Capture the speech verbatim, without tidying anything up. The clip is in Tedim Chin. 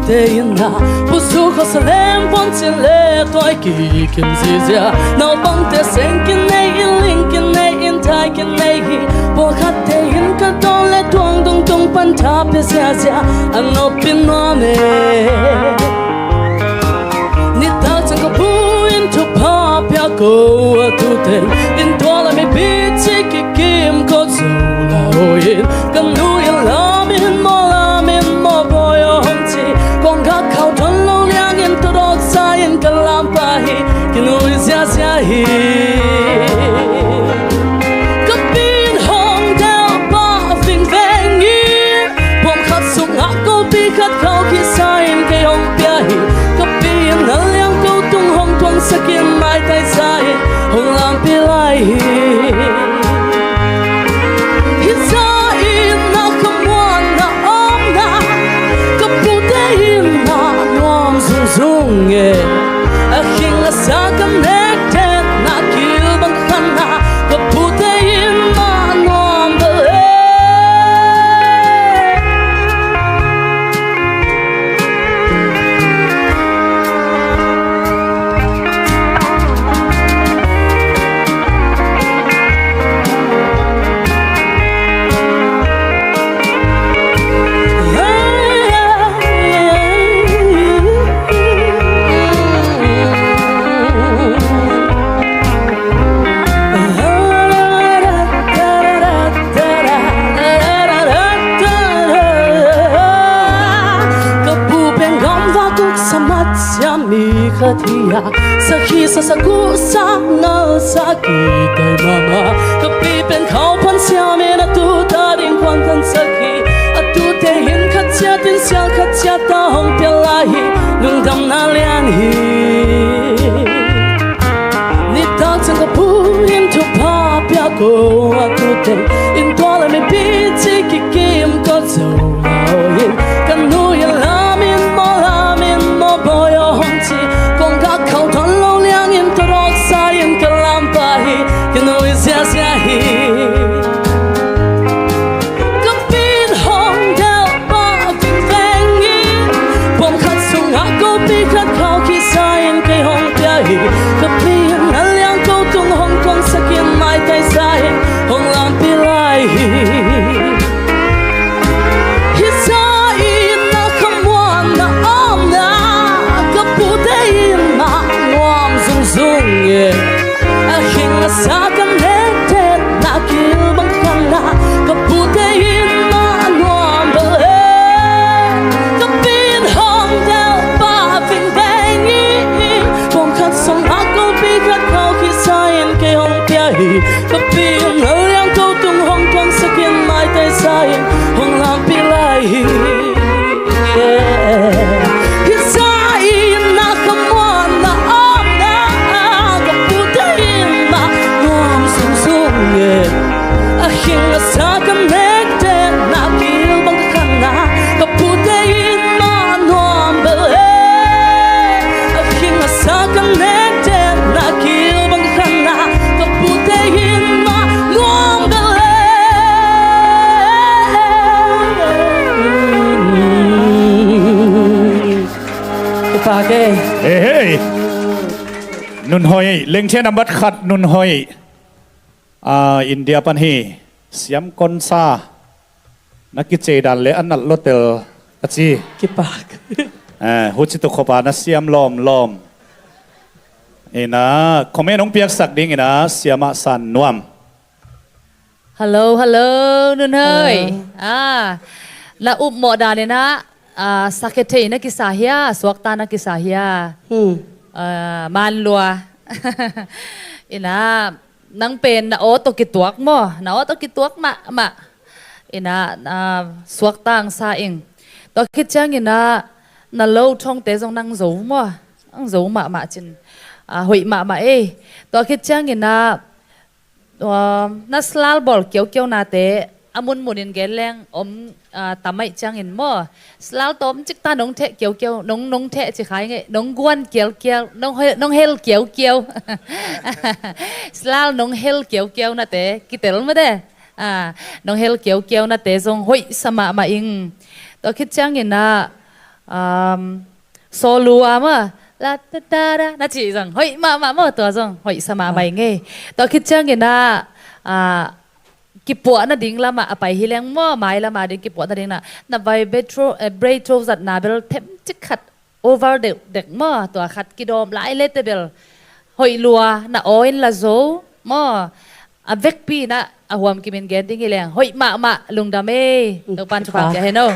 Te in a pusu khawsa lem pon cin le toi kikim zizia. Naupangte seng kinei in, ling kinei in, thai kinei hi. Pawlkhatte in ka dawn le tuang dungtung pan tha pia ziazia. A nop in nuam e. Nitak ciang ka pu in thupha pia ko a tu teng in tua la mi pi ci kikim ko zo la o in. Ka nu in lam in maw, lam in maw bawi aw hong ci. Kong ka khau thon lo liang in tawdawk sa in ka lampa hi. Kinui ziazia hi. Ka pi in hong delh pah vingveng in pawm khat sungah kopi khat khau khisa in kei hong pia hi. Ka pi in na liang ko tung hong tuangsak in maitai sa in hong lampi lai hi. Hih za in na khamuan na omna ka pute in mah nuam zungzung e. A khing a sa ka nek ten na kil bang khan na ka pute in mah nuam bel e. Ka pu pen gamvak uksa mat siam mi khat hi a, sakhi sa sakuh sa ngal sa kitai mama. Ka pi pen khau phan siam in a tu ta ding khuan phan sakhi. A tute in khat ciat in sial khat ciat ta hong pia lai hi. Lungdamna lian hi. Nitak ciang ka pu in thupha pia ko a tu teng in tua le mi pi ci kikim ko zo la o in. Ka nu in lam in maw, lam in maw bawi aw hong ci. Kong ka khau thon lo liang in tawdawk sa in ka lampa hi. Kinui ziazia hi. Ka pi in hong delh pah vingveng in pawm khat sungah kopi khat khau khisa in kei hong pia hi. Ka pi in na liang ko tung hong tuangsak in maitai sa in hong lampi lai hi. Hih za in na khamuan na omna ka pute in mah nuam zungzung e. A khing a sa ka nek ten na kil bang khan na ka pute in mah nuam bel e. Ka pi in hong delh pah vingveng in pawm khat sungah kopi khat khau khisa in kei hong pia hi. Ka pi in na liang ko tung hong tuangsak in maitai sa in hong lampi lai hi. Hih za in na khamuan na omna ka pute in mah nuam zungzung e. A khing a sa ka nek ten na kil bang khan na ka pute in mah nuam bel e. A khing a sa ka nek ten na kil bang khan na ka pute in mah nuam bel e. Kipak e. Hei, hei. Nun Hoih, lengthe nambat khat Nun Hoih. Ah, India pan hi, siam konsa na kicei dan le a nat lotel a ci. Kipak. Eh, huci tu khopa na siam lawmlawm. Ina, comment hong piaksak ding ina, siamah San Nuam. Hello, hello, Nun Hoih. Hello. Ah, na upmawh dan ina, ah, sakhe thei na kisa hia, suakta na kisa hia. Hmm. Ah, manlua. Ina, nang pen na aw tawh kituak maw? Na aw tawh kituak mahmah. Ina, na suakta ang sa ing. Tua khit ciang ina, na lo thongte zong nang zo maw? Nang zo mahmah cin. Ah, hoih mahmah ei. Tua khit ciang ina, ah, na slal bawl kiaukiau nate, a munmun in gen leng om, ah, tam aih ciangin maw. Slal tawm cik ta nong theh kiaukiau, nong, nong theh ci khai ngei, nong guan kiaukiau, nong hel, nong hel kiaukiau. Slal nong hel kiaukiau nate, kitel mah de. Ah, nong hel kiaukiau nate zong hoih sa mahmah ing. Tua khit ciangin ah, Um, solo a maw, la ta ta da, na cih zong hoih mahmah maw, tua zong hoih sa mahmah ing ei. Tua khit ciangin ah, ah, kipuah nading lamah a pai hi leng maw, mai lamah ding kipuah nading na, na vibrato, eh, brato zatna bel themcik khat over dek, dek maw, tua khat kidawm lai lete bel hoih lua, na aw in la zo maw, a vekpi na a huam kimin gen ding hi leng hoih mahmah, lungdam ei. Topan thupha pia hen aw.